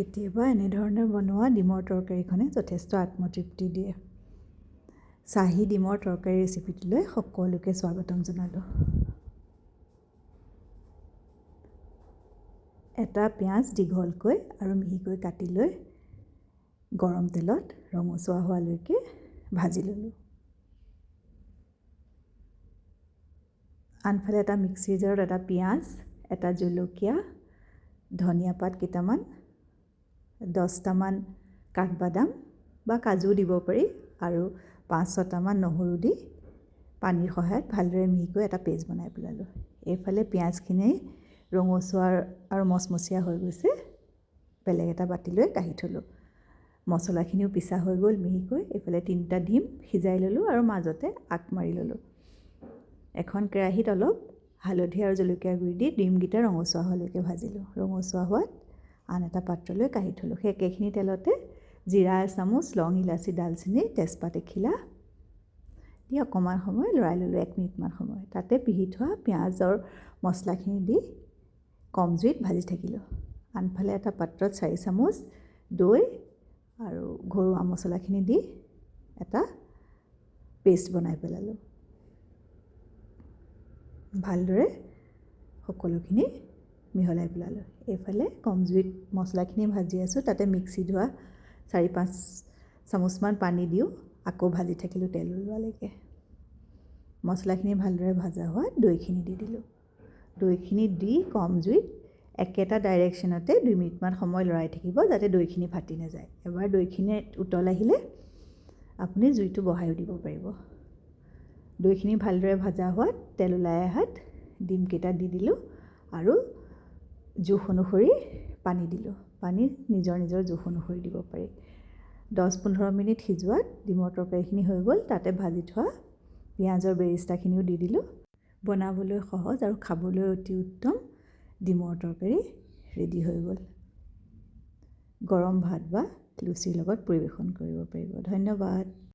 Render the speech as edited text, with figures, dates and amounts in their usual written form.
কেতিয়াবা এনেধৰণে বনোৱা ডিমৰ তৰকাৰীখনে যথেষ্ট আত্মতৃপ্তি দিয়ে। চাহী ডিমৰ তৰকাৰী ৰেচিপিটোলৈ সকলোকে স্বাগতম জনালোঁ। এটা পিঁয়াজ দীঘলকৈ আৰু মিহিকৈ কাটি লৈ গৰম তেলত ৰঙচুৱা হোৱালৈকে ভাজি ল'লোঁ। আনফালে এটা মিক্সিৰ জাৰত এটা পিঁয়াজ, এটা জলকীয়া, ধনিয়া পাত কেইটামান, 10টামান কাঠবাদাম বা কাজুও দিব পাৰি আৰু 5-6টামান নহৰু দি পানীৰ সহায়ত ভালদৰে মিহিকৈ এটা পেষ্ট বনাই পেলালোঁ। এইফালে পিঁয়াজখিনি ৰঙচুৱা আৰু মচমচীয়া হৈ গৈছে, বেলেগ এটা বাতিলৈ কাঢ়ি থ'লোঁ। মছলাখিনিও পিছা হৈ গ'ল মিহিকৈ। এইফালে 3টা ডিম সিজাই ল'লোঁ আৰু মাজতে আগ মাৰি ল'লোঁ। এখন কেৰাহীত অলপ হালধি আৰু জলকীয়া গুড়ি দি ডিমকেইটা ৰঙচুৱা হোৱালৈকে ভাজিলোঁ। ৰঙচুৱা হোৱাত আন এটা পাত্ৰলৈ কাঢ়ি থ'লোঁ। সেই একেখিনি তেলতে জিৰা এচামুচ, লং, ইলাচি, ডালচেনি, তেজপাত এখিলা দি অকণমান সময় লৰাই ল'লোঁ, 1 মিনিটমান সময়। তাতে পিহি থোৱা পিঁয়াজৰ মছলাখিনি দি কম জুইত ভাজি থাকিলোঁ। আনফালে এটা পাত্ৰত 4 চামুচ দৈ আৰু ঘৰুৱা মছলাখিনি দি এটা পেষ্ট বনাই পেলালোঁ। ভালদৰে সকলোখিনি মিহলাই পেলালোঁ। এইফালে কম জুইত মছলাখিনি ভাজি আছোঁ, তাতে মিক্সি ধোৱা 4-5 চামুচমান পানী দিওঁ আকৌ ভাজি থাকিলোঁ তেল ওলোৱালৈকে। মছলাখিনি ভালদৰে ভজা হোৱাত দৈখিনি দি দিলোঁ। দৈখিনি দি কম জুইত একেটা ডাইৰেকশ্যনতে 2 মিনিটমান সময় লৰাই থাকিব, যাতে দৈখিনি ফাটি নাযায়। এবাৰ দৈখিনি উতল আহিলে আপুনি জুইটো বঢ়াইও দিব পাৰিব। দৈখিনি ভালদৰে ভজা হোৱাত, তেল ওলাই অহাত ডিমকেইটা দি দিলোঁ আৰু জোখ অনুসৰি পানী দিলোঁ। পানী নিজৰ নিজৰ জোখ অনুসৰি দিব পাৰি। 10-15 মিনিট সিজোৱাত ডিমৰ তৰকাৰীখিনি হৈ গ'ল। তাতে ভাজি থোৱা পিঁয়াজৰ বেৰিষ্টাখিনিও দি দিলোঁ। বনাবলৈ সহজ আৰু খাবলৈ অতি উত্তম ডিমৰ তৰকাৰী ৰেডি হৈ গ'ল। গৰম ভাত বা লুচিৰ লগত পৰিৱেশন কৰিব পাৰিব। ধন্যবাদ।